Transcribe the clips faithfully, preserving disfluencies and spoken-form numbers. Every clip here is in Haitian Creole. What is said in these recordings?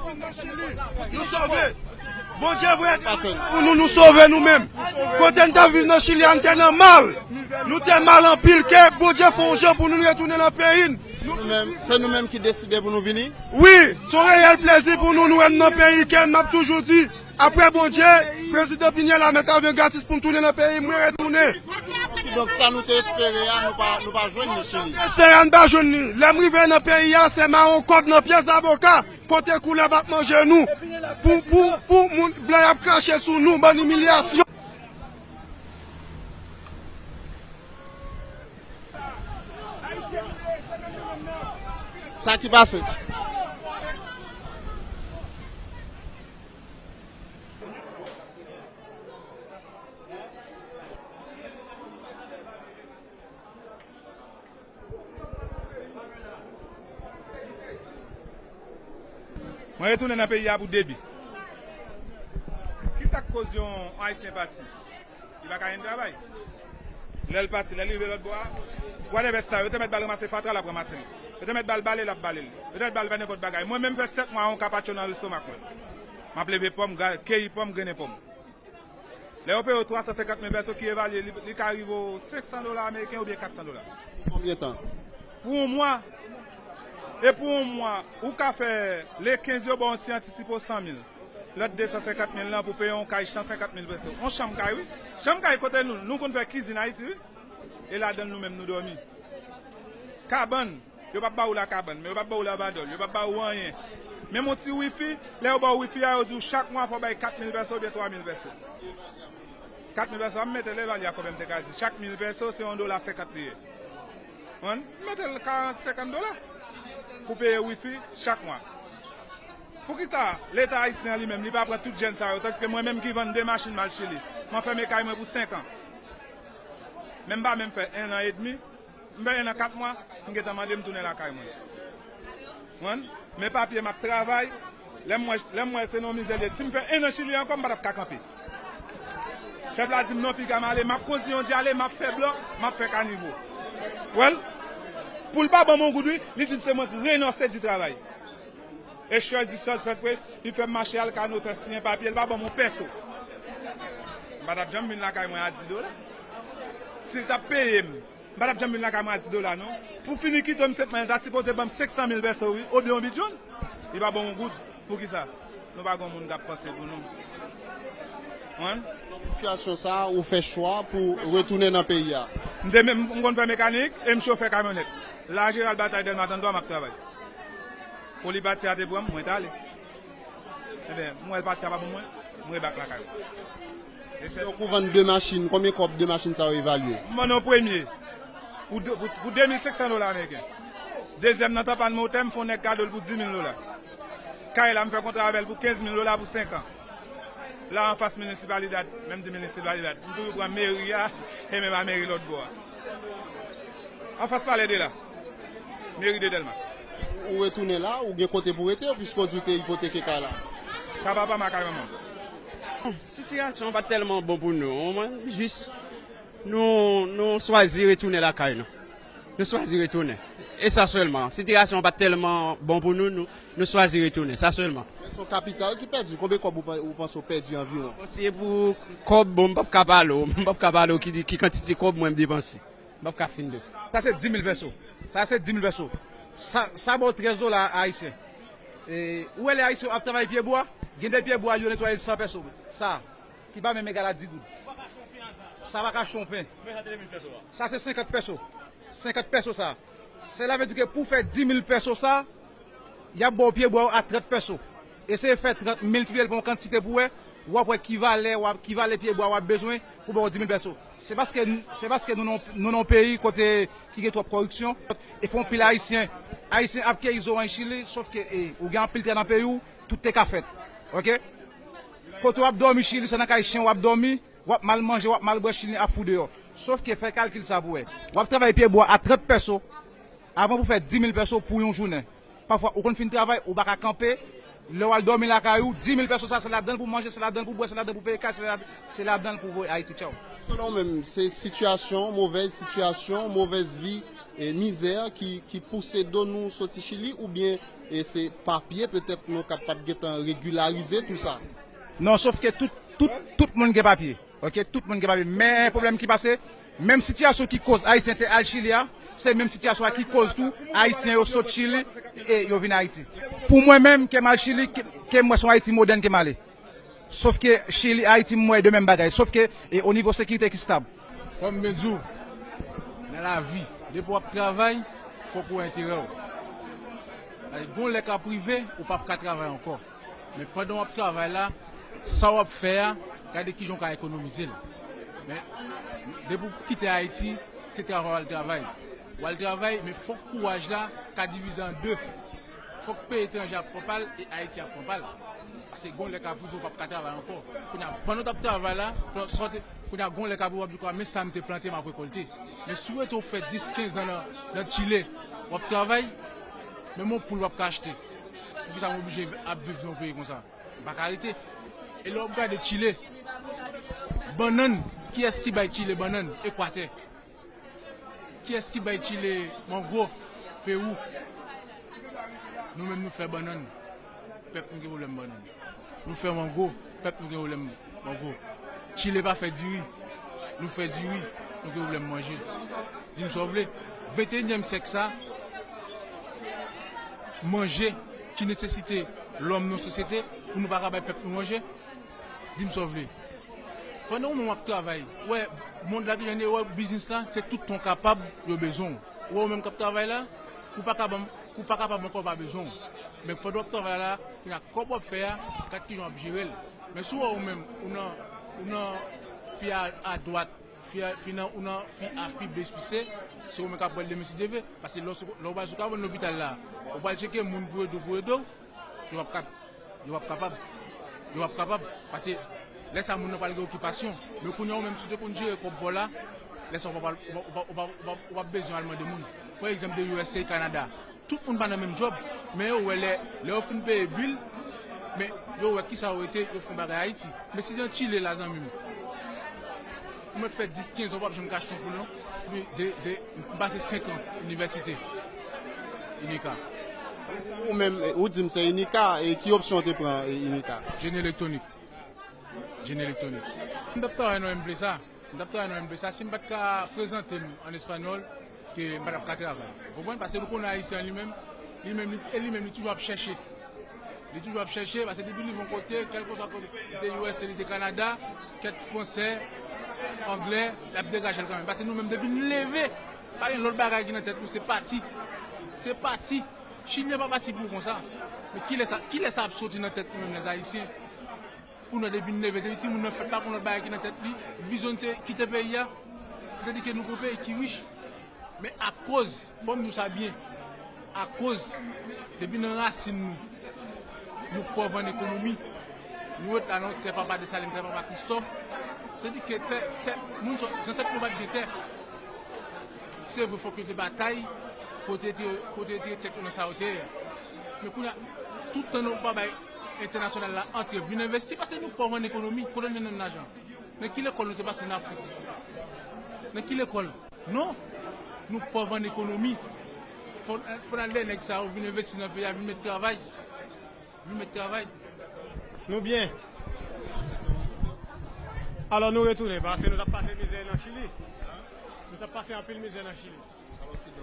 Nou sove. Bondye voye pou nou, nou sove nou menm. Kote n t ap viv nan Chili a, n te nan mal. Nou te mal anpil. Ke Bondye fè yon jan pou nou, nou retounen nan peyi n. Nou menm, se nou menm ki deside pou nou vini. Wi, se yon reyèl plezi pou nou, nou wè n nan peyi. Ke m ap toujou di, apre Bondye, prezidan Pinyèl la mèt avyon gratis pou n tounen nan peyi, mwen retounen. Kidonk, sa nou te espere a, nou pa, nou pa jwenn li Chili. Espere a, n pa jwenn li. Lè m rive nan peyi a, se mawon kòd nan pye zaboka, pote koulèv ap manje nou. Pou, pou, pou moun blan y ap krache sou nou, bann imilyasyon. Sa ki pase? Mwen retounen nan peyi a pou debi. Kisa k koz yon Ayisyen pati? Li pa ka jwenn travay. Lè l pati, lè l rive lòt bò a, whatever sa, yo te mèt ba l ranmase fatra, l ap ranmase l. Yo te mèt ba l bale, l ap bale l. Yo te mèt ba l fè nenpòt bagay. Mwen menm fè sèt mwa yon kapatcho nan lestomak mwen. M ap leve pòm, gra-, keyi pòm, grennen pòm. Lè yo peye w twa san senkant mil pèso ki evalye, li, li ka rive w senk san dola ameriken oubyen kat san dola. Pou konbyen tan? Pou yon mwa. E pou yon mwa, ou ka fè le kenz yo ba w yon ti antisipe w san mil. Lòt de san senkant mil lan pou peye yon kay san senkant mil pèso. Yon chanm kay, wi. Chanm kay kote nou, nou konn fè kizin Ayiti, wi. E ladan l nou menm nou dòmi. Kabann, yo p ap ba w la kabann, men yo p ap ba w lavadòl, yo p ap ba w anyen. Menm yon ti wifi, lè yo ba w wifi a, yo di w chak mwa fò w bay kat mil pèso oubyen twa mil pèso. Kat mil pèso, an m mete l evalye a konbyen m te ka di. Chak mil pèso, se yon dola senkant li ye. Konprann? M mete l karant, senkant dola pou peye wifi chak mwa. Poukisa Leta ayisyen an li menm, li pa pran tout jèn sa yo, tandiske mwen menm ki vann de machin m al Chili, m anfème kay mwen pou senk an. Men m pa menm fè en an edmi, m fè en an kat mwa, m gentan mande m tounen lakay mwen. Konprann? Men papye m ap travay, lè m wè, lè m wè se nan yon mizè l ye. Si m fè en an Chili ankò, m pa t ap ka kanpe. Chèf la di m non, piga m ale, m ap kondi yon djale, m ap fè blòk, m ap fè kanivo. Well, pou l pa ban m yon goud, wi, li di m se mwen k renonse di travay. E chòz di chòz fèt vre, li fè m mache al ka notè siyen papye, li pa ban m yon pèso. M pa t ap janm vin lakay mwen a dis dola. Si l t ap peye m, m pa t ap janm vin lakay mwen a dis dola, non. Pou fini kite m sèt mwa, li ta sipoze ban m senk san mil pèso, wi, oubyen yon bidjòn. Li pa ban m yon goud. Poukisa? Nou pa gen yon moun k ap panse pou nou. Konprann? Sitiyasyon sa a, ou fè chwa pou retounen nan peyi a? M te, m, m konn fè mekanik e m chofè kamyonèt. La Jeneral Batay Dèlma trannntwa m ap travay. Foli pati a te pran m, mwen t ale. Ebyen, m wè pati a pa pou mwen, m rebak lakay mwen. Donk, ou vann de machin, konbyen kòb de machin sa yo evalye? M vann yon premye pou de, pou, pou de mil senk san dola ameriken. Dezyèm nan, tan pa n motè, m fè yon nèg kado l pou dis mil dola. Kay la, m fè kontra avè l pou kenz mil dola pou senk an. La anfas Municipalidad, menm di Municipalidad, m toujou pran meri a e menm a meri lòt bò a. Anfas palè de la, meri de Dèlma. Ou retounen la, ou gen kote pou rete, piske w di w te ipoteke kay la? Kay papa m ak kay manman m. Sitiyasyon an pa t tèlman bon pou nou, mwen, jis nou, nou chwazi retounen lakay nou. Nou chwazi retounen. E sa sèlman. Sitiyasyon an pa t tèlman bon pou nou, nou, nou chwazi retounen. Sa sèlman. Men se yon kapital ki pèdi. Konbyen kòb ou pa-, ou panse w pèdi anviwon? Bon, si e pou kòb, bon, m p ap ka pale w. M p ap ka pale w ki, ki kantite kòb mwen m depanse. M p ap ka fin de. Sa se dis mil pèso. Sa se dis mil pèso. Sa, sa ba w trèz dola ayisyen. E, ou wè lè ayisyen ap travay pyebwa, gen de pyebwa yo netwaye l san pèso. Sa, ki pa menm egal a dis goud. Sa pa ka chonpen. Sa se senkant pèso. Senkant pèso sa. Sela vle di ke pou fè dis mil pèso sa, y ap ba w pyebwa yo a trant pèso. Eseye fè trant miltipliye l pa yon kantite pou wè, w ap wè ki valè, w ap, ki valè pyebwa w ap bezwen pou ba w dis mil pèso. Se paske, se paske nou nan, nou nan yon peyi kote ki gen twòp kòripsyon. E fè anpil Ayisyen, Ayisyen ap keyi zoranj Chili, sòf ke, e, ou gen anpil tè nan peyi w, tout te ka fèt. Oke? Kote w ap dòmi Chili, se nan kay chen w ap dòmi, w ap mal manje, w ap mal bwè, Chili ap fou deyò. Sòf ke fè kalkil sa pou wè. W ap travay pyebwa a trant pèso, avan pou fè dis mil pèso pou yon jounen. Pafwa, ou konn fin travay, ou pa ka kanpe. Lè w al dòmi lakay ou, dis mil pèso sa, se ladan l pou manje, se ladan l pou bwè, se ladan l pou peye kay, se la-, se ladan l pou voye Ayiti. Tchaw. Selon w menm, se sitiyasyon, movèz sitiyasyon, movèz vi, E mizè ki, ki pouse do nou soti Chili, oubyen e se papye petèt nou ka p ap gentan regilarize tou sa? Non, sof ke tout, tout, tout moun gen papye. Ok, tout moun gen papye. Men pwoblèm ki pase, menm sitiyasyon ki koz Ayisyen te al Chili a, se menm sitiyasyon a ki koz tou Ayisyen yo sot Chili e yo vin Ayiti. Pou mwen menm, ke m al Chili, ke, ke m wè se yon Ayiti modèn ke m ale. Sof ke Chili, Ayiti, m wè de menm bagay. Sof ke e o nivo sekirite ki stab. Kòm m te di w, nan lavi, depi w ap travay, fòk ou wè enterè w. Gen yon lè k ap rive, ou p ap ka travay ankò. Men pandan w ap travay la, sa w ap fè a, gade kijan w ka ekonomize l. Men depi w kite Ayiti, se travay w al travay. W al travay, men fòk kouraj la ka divize an de. Fòk peyi etranje ap pran pa l e Ayiti ap pran pa l. Paske gon lè k ap rive w p ap ka travay ankò. Kounye a, pandan w t ap travay la, pandan sòti, kounye a gon lè k ap rive w ap di kwa men sa m te plante m ap rekòlte. Men si w rete w fè dis, kenz an nan, nan Chile, w ap travay, menm yon poul w ap ka achte. Poukisa m oblije ap viv nan yon peyi konsa? M pa ka rete. E lè w ap gade Chile, bannann, kiyès ki bay Chile bannann? Ekwatè. Kiyès ki bay Chile mango? Pewou. Nou menm nou fè bannann. Pèp nou gen pwoblèm bannann. Nou fè mango. Pèp nou gen pwoblèm mango. Chile pa fè diri. Nou fè diri. Nou gen pwoblèm manje. Di m sa w vle. Venteyinyèm syèk sa, manje ki nesesite lòm nan sosyete, pou nou pa ka bay pèp nou manje? Di m sa w vle. Pandan ou menm w ap travay, ou wè mond la ki jan l ye, ou wè biznis la, se tout tan w kapab yo bezwen w. Ou wè ou menm k ap travay la, kou pa kapab, kou pa kapab ankò, yo pa bezwen w. Men pandan w ap travay la, kounye a kòb w ap fè a, gad kijan w ap jere l. Men si w wè ou menm, ou nan, ou nan fi a, adwat, fi a, fi nan, ou nan fi A, fi B, fi C, se ou menm k ap pran l demen si Dye vle. Paske lè w sou, lè w pral sou kabann lopital la, ou pral tcheke moun pou ede w, pou ede w, yo p ap kap, yo p ap kapab. Yo p ap kapab. Paske lè sa moun nan pral gen okipasyon. Men kounye a ou menm si w te konn jere kòb pa w la, lè sa w p ap, ou p ap, ou p ap, ou p ap, ou p ap bezwen al mande moun. Pran egzanp de U S A, Kanada. Tout moun pa nan menm djòb. Men yo wè lè, lè yo fin peye bil, men yo wè kisa yo rete, yo fè yon bagay Ayiti. Men si nan Chile la, zanmi m, ou mèt fè dis, kenz an, w p ap janm ka achte yon poul non. Epi de, de, m pase senk an inivèsite, Inika. Ou menm, ou di m se Inika, e ki opsyon w te pran, e, Inika? Jeni elektwonik. Jeni elektwonik. M t ap travay nan M P S A. M t ap travay nan M P S A. Si m pa t ka prezante m an espanyòl, ke m pa t ap ka travay. Ou konprann? Paske nou konnen Ayisyen an li menm, li menm, li, e li menm, li toujou ap chèche. Li toujou ap chèche, paske depi li rive yon kote, kèlkeswa kote, li te U S A, li te Kanada, kèk fransè, anglè, l ap degaje l kanmenm. Paske nou menm, depi n leve, pa gen lòt bagay ki nan tèt nou, se pati. Se pati. Chilyen pa pati pou konsa. Men kilè sa, kilè sa ap soti nan tèt nou menm, lèzayisyen? Pou nou depi n leve, depi timoun nan fèt, pa konn lòt bagay ki nan tèt li. Vizyon n se kite peyi a. Tandike nou gon peyi ki rich. Men akoz, fò m di w sa byen, akoz, depi nan rasin nou, nou pòv an ekonomi. Nou ret la nan tè papa Desalin, tè papa Kristòf. Tandike tè, tè, moun sòt, zansèt nou pa t gen tè. Se vre, fòk yo te batay pou yo te retire, pou yo te retire tèt yo nan sa yo te ye a. Men kounye a, tout tan nou pa bay entènasyonal la antre vin envesti, paske nou pòv an ekonomi, kote n jwenn lajan? Nan ki lekòl nou te pase nan Afrik? Nan ki lekòl? Non. Nou pòv an ekonomi. Fò, fò n al dèyè nèg sa yo vin envesti nan peyi a, vin met travay. Vin met travay. Nou byen. Alò nou retounen, paske nou t ap pase mizè nan Chili. Nou t ap pase anpil mizè nan Chili.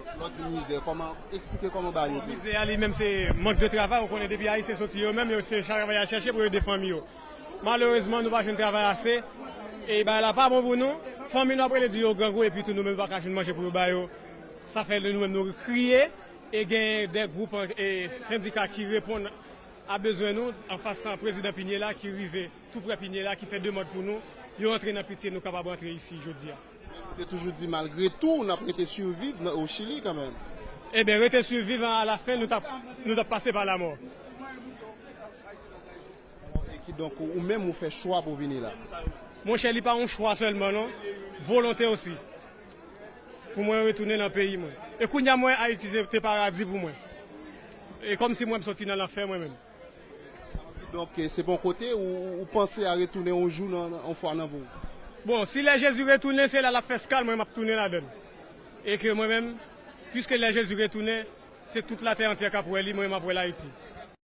Lè w di mizè, kòman, eksplike kòman bagay yo te? Mizè a li menm se mank de travay, ou konnen depi Ayisyen soti yo menm, yo se travay y al chèche pou yo ede fanmi yo. Malerezman, nou pa jwenn travay ase, e bagay la pa bon pou nou. Fanmi nou ap rele di yo grangou, epi tou nou menm nou pa ka jwenn manje pou yo ba yo. Sa fè nou menm nou kriye, e gen de gwoup, e, sendika ki reponn a bezwen nou, anfas prezidan Pinye la ki rive tou prè Pinye la, ki fè demann pou nou, yo antre nan pitye nou kapab antre isi jodi a. Ou te toujou di malgre tou, n ap rete siviv nan, o Chili kanmenm. Ebyen, rete siviv, alafen, nou t ap, nou t ap pase pa lamò. E kidonk, ou, ou menm, ou fè chwa pou w vini la? Monchè, li pa yon chwa sèlman, non. Volonte osi. Pou mwen retounen nan peyi mwen. E kounye a, mwen, Ayiti se te paradi pou mwen. E kòmsi mwen, m soti nan lanfè, mwen menm. Donk, se pa yon kote ou, ou panse a retounen yon jou nan, nan, yon fwa nan vi w? Bon, si lè Jezi retounen, se la l ap fè eskal, mwen, m ap tounen ladan l. E ke mwen menm, Piske lè Jezi retounen, se tout latè antyè k ap wè li, mwen m ap wè l Ayiti.